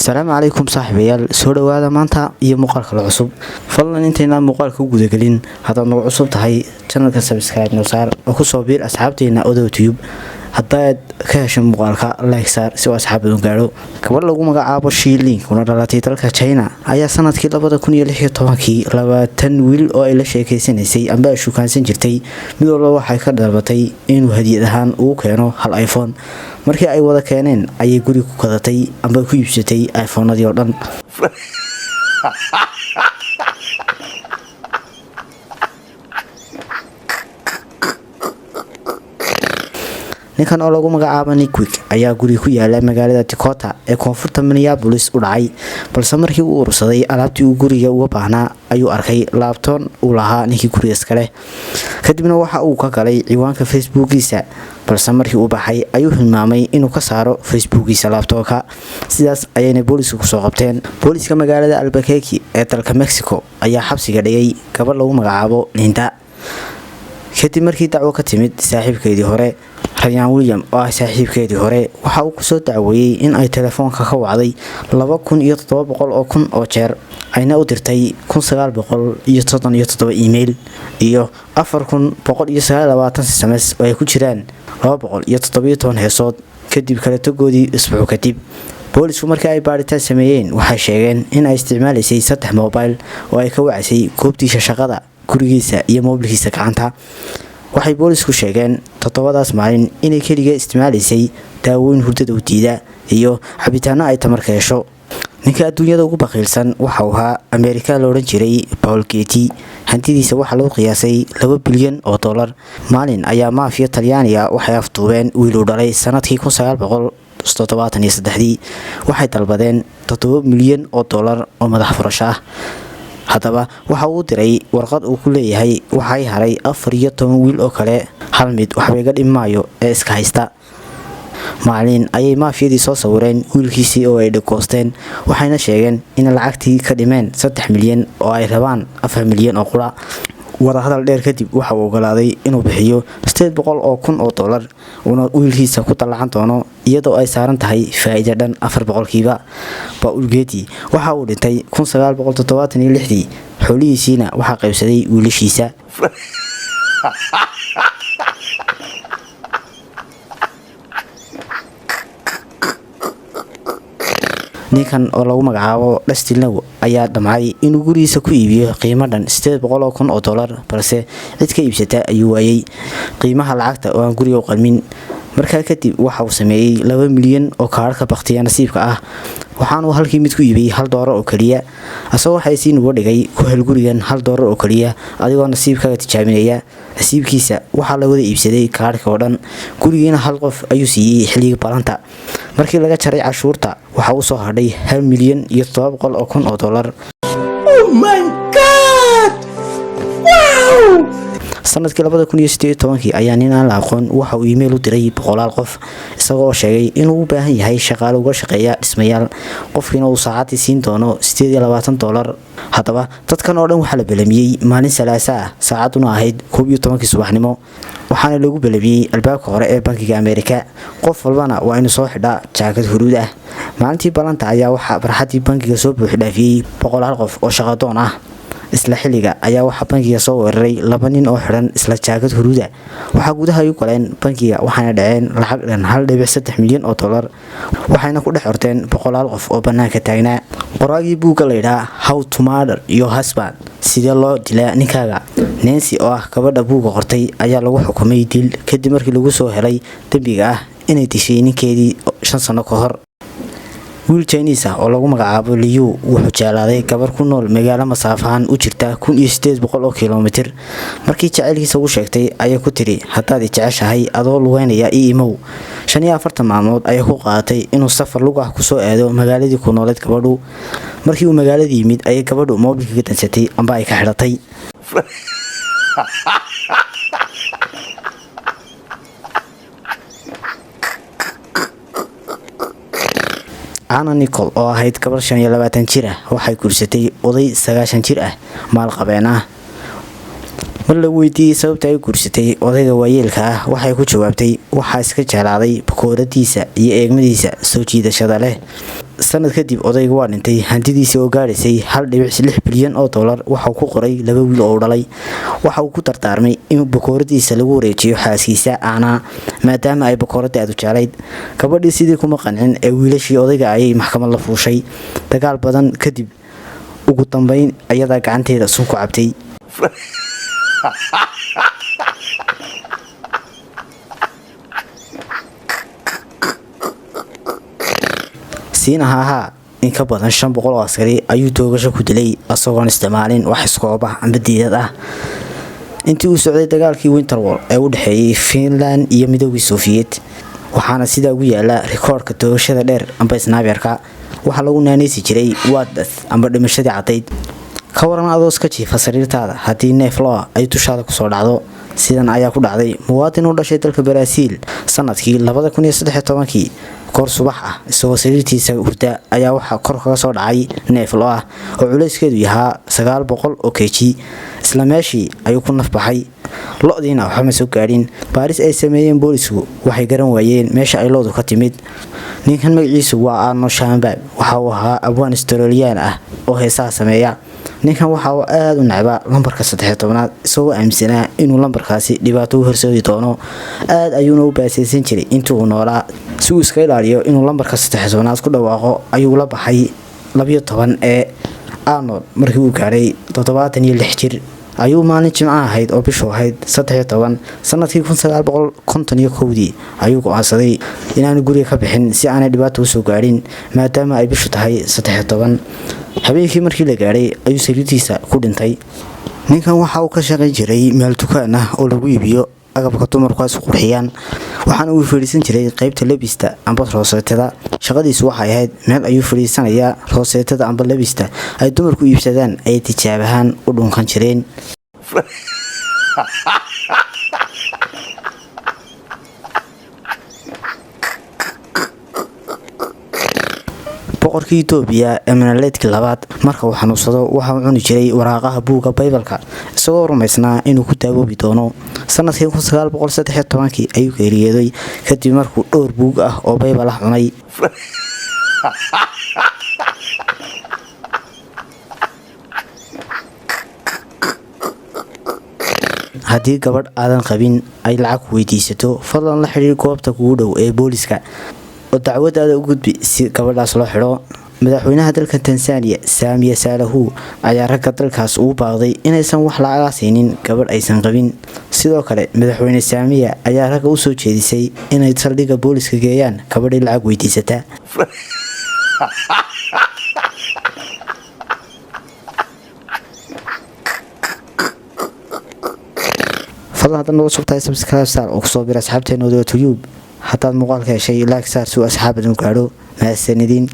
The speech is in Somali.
Asalaamu calaykum saaxiibayaal, soo dhawaada maanta iyo muuqaalka la cusub. Fadlan intaynaan muuqaalka u gudagelin, haddaad nagu cusub tahay channelka subscribe noo saar oo kusoo biir asxaabteena Odow Tube. Haddaad ka hesho muuqaalka, like saar si uu asxaab badan gaadho. Gabadh lagu magacaabo Shiilin, kuna dhalatay dalka China, ayaa sanadkii 2016-kii 20 wiil oo ay la sheekeysanaysay amba ay shukaansan jirtay mid walba waxay ka dalbatay inuu hadiyad ahaan ugu keeno hal iPhone. Markii ay wada keeneen ayay guri ku kadatay amba ku iibsatay iPhoneadii oo dhan. Ninkan oo lagu magacaabo Nickwick ayaa guri ku yaala magaalada Dakota ee koonfurta Minneapolis u dhacay, balse markii uu urursaday alaabtii uu guriga uga baahnaa ayuu arkay laptop uu lahaa ninkii guriga iskaleh. Kadibna waxa uu ka galay ciwaanka Facebookiisa, balse markii uu baxay ayuu hilmaamay inuu ka saaro Facebookiisa laptopka. Sidaas ayayna booliisku kusoo qabteen. Booliiska magaalada Albuquerque ee dalka Mexico ayaa xabsiga dhigay gabadh lagu magacaabo Linda, kadib markii dacwo ka timid saaxiibkeedii hore. Ryan William oo ah saaxiibkeedii hore waxa uu kusoo dacweeyey in ay telefoonka ka wacday 2700 oo kun oo jeer, ayna u dirtay 1937 email iyo 4129 SMS oo ay ku jiraan 217 heesood, kadib kala tagoodii isbuuc kadib. Boolisku markii ay baadhitaan sameeyeen waxay sheegeen in ay isticmaalaysay saddex mobile oo ay ka wacaysay goobtiisa shaqada, gurigiisa iyo moobilkiisa gacanta. Waxay boolisku sheegeen 7daas maalin inay keliga isticmaalaysay daawooyin hurdada u diida iyo cabitaano ay tamarka hesho. Ninka adduunyada ugu baqiilsan waxa uu ahaa Ameerika la odhan jiray Paul Getty. Hantidiisa waxaa lagu qiyaasay 2 bilyan oo dollar. Maalin ayaa maafiya Talyaaniga waxay afduubeen wiil uu dhalay sanadkii 1973-dii. Waxay dalbadeen 7 milyan oo dollar oo madax furasho ah. Haddaba waxa uu diray warqad uu ku leeyahay: "Waxay haray 14 wiil oo kale, hal mid waxba iga dhimi maayo ee iska haysta." Maalin ayay maafiyadii soo sawireen wiilkiisii oo ay dhagoosteen, waxayna sheegeen in lacagtii ka dhimeen 3 milyan oo ay rabaan 4 milyan oo qura. Wadahadal dheer kadib waxa uu ogolaaday inuu bixiyo 800 oo kun oo dollar, uuna wiilkiisa ku dallacan doono iyadoo ay saaran tahay faa'iido dhan 4%. Paul Getty waxa uu dhintay 1976-dii, xoolihiisiina waxaa qaybsaday wiilashiisa. Ninkan oo lagu magacaabo Dustin Low ayaa damcay inuu gurigiisa ku iibiyo qiimo dhan 800 kun oo dollar, balse cid ka iibsata ayuu waayey qiimaha lacagta oo aan guriga u qalmin. Markaa kadib waxa uu sameeyey 2 milyan oo kaararka bakhtiya nasiibka ah, waxaanuu halkii mid ku iibiyey $1 oo keliya, asagoo xaysiin uga dhigay: "Ku hel gurigan $1 oo keliya adigoo nasiibkaaga tijaabinaya." Nasiibkiisa waxaa la wada iibsaday kaarhka oo dhan, gurigiina hal qof ayuu siiyey xilligii balanta. Markii laga jaray cashuurta waxa uu soo hadhay 1.7 milyan oo kun oo dollar. Sanadkii 2018-kii ayaa nin aan la aqoon waxa uu email u diray boqolaal qof, isagoo sheegay inuu u baahan yahay shaqaale uga shaqeeya dhismayaal, qofkiina uu saacadii siin doono $28. Haddaba dadkan oo dhan waxaa la belamiyey maalin Salaasa ah, saacadduna ahayd 11-kii subaxnimo, waxaana lagu belamiyey albaabka hore ee Bankiga Ameerika. Qof walbana waa inuu soo xidhaa jaakad huruud ah. Maalintii balanta ayaa waxaa barxaddii bankiga soo buuxdhaafiyey boqolaal qof oo shaqadoon ah. Isla xilliga ayaa waxaa bankiga soo weeraray laba nin oo xidhan isla jaakad huruuda. Waxaa gudaha ay u galeen bankiga, waxaana dhaceen lacag dhan 1.3 milyan oo dollar, waxayna ku dhex orteen boqolaal qof oo bannaanka taagnaa. Qoraagii buugga layidhaa "How to Murder Your Husband", sidee loo dilaa ninkaaga, Nancy oo ah gabadha buugga qortay, ayaa lagu xukumay dil kadib markii lagu soo helay dembiga ah inay dishay ninkeedii 5 sano ka hor. Wiil Chinese ah oo lagu magacaabo Liyu wuxuu jeclaaday gabar ku nool magaalo masaafahaan u jirta 1800 oo kilomitir. Markii jacaylkiisa ugu sheegtay ayay ku tiri: "Haddaad i jeceshahay, adoo lugeynaya ii imow." 45 maalmood ayay ku qaadatay inuu safar lug ah kusoo aado magaaladii ku nooleed gabadhu. Markii uu magaaladii yimid ayay gabadhu moobilka ka dansatay amba ay ka xidhatay. Anna Nicole oo ahayd gabar 25 jir ah waxay guursatay oday 90 jir ah, maalqabeen ah. Mar la weydiiyey sababta ay guursatay odayga waayeelka ah, waxay ku jawaabtay: "Waxaa iska jeclaaday bakooradiisa iyo eegmadiisa soo jiidashada leh." Sanad kadib odayga waa dhintay. Hantidiisii oo gaadhaysay $1.6 bilyan waxauu ku qoray laba wiil oo u dhalay. Waxa uu ku dardaarmay in bakooradiisa lagu wareejiyo xaaskiisa Aanaa, maadaama ay bakooradda aad u jeclayd. Gabadhii sidii kuma qancin ee wiilashii odayga ayay maxkamad la fuushay. Dagaal badan kadib, ugu dambeyn ayadaa gacanteeda sun ku cabtay. Siina haahaa, in ka badan 500 oo askari ayuu toogasho ku dilay, asagoon isticmaalin wax iskoobah amba diidad ah, intii uu socday dagaalkii Winter War ee u dhexeeyay Finland iyo Midoogii Sofiyeet. Waxaana sidaa ugu yaala rikoorka toogashada dheer amba sniper-ka. Waxaa lagu naanaysi jiray White Death amba dhimashadii caddayd. Ka waran adoo iska jiifa sariirtaada haddii neef lo ay dushaada kusoo dhacdo? Sidan ayaa ku dhacday muwaadin u dhashay dalka Baraaziil sanadkii 2013-kii. Koor subax ah, isagoo sariirtiisa hurda, ayaa waxaa kor kaga soo dhacay neef lo ah oo culayskeedu yahaa 900 oo kg. Isla meeshii ayuu ku nafbaxay, lo-diina waxba ma soo gaadhin. Baaris ay sameeyeen boolisku waxay garan waayeen meesha ay lodu ka timid. Ninkan magaciisu waa Arno Shambaab. Waxa uu ahaa abwaan Australiyaan ah oo heesaha sameeya. Ninkan waxa uu aada u necbaa lambarka 13-aad, isagoo aaminsanaa inuu lambarkaasi dhibaato u horseedi doono. Aada ayuuna u baasaysan jiray intii uu noolaa. Si uu iska ilaaliyo inuu lambarka 13-aad ku dhawaaqo, ayuu la baxay 12 ee Arnold. Markii uu gaadhay 76 jir ayuu maalin jimco ahayd oo bishu ahayd 13 sanadkii 1951-dii ayuu go-aansaday inaanu guriga ka bixin si aanay dhibaato usoo gaadhin, maadaama ay bishu tahay 13. Habeenkii markii la gaadhay ayuu sariirtiisa ku dhintay. Ninkan waxa uu ka shaqayn jiray meel dukaan ah oo lagu iibiyo agabka dumarku ay isku qurxiyaan, waxaana uu fadhiisan jiray qaybta labista amba rooseetada. Shaqadiisu waxay ahayd, meel ayuu fadhiisanayaa, rooseetada amba labista ay dumarku iibsadaan ayay tijaab ahaan u dhunkan jireen. Boqorkii Itoobiya ee Meneleedkii labaad marka uu xanuunsado waxa uu cuni jiray waraaqaha buugga Baybalka, isagoo rumaysnaa inuu ku daawoobi doono. Sanadkii 1913-kii ayuu geeriyooday, kadib markuu dhowr buug ah oo Baybal ah cunay. Haddii gabadh aadan qabin ay lacag ku weydiisato, fadlan la xidhiir goobta kugu dhow ee booliska oo dacwadaada u gudbi si gabadhaas loo xidho. Madaxweynaha dalka Tansaaniya Saamiya Saalahu ayaa ragga dalkaas ugu baaqday inaysan wax lacagaa siinin gabadh aysan qabin. Sidoo kale madaxweyne Saamiya ayaa ragga u soo jeedisay inay saldhigga booliska geeyaan gabadhii lacag weydiisata. Fadlan haddaad nagu cusub tahay, subscribe saar oo kusoo bir asxaabteena Odawa Tube. Haddaad muuqaalka heshay, like saar si uu asxaab badan u gaadho. Mahadsanidin.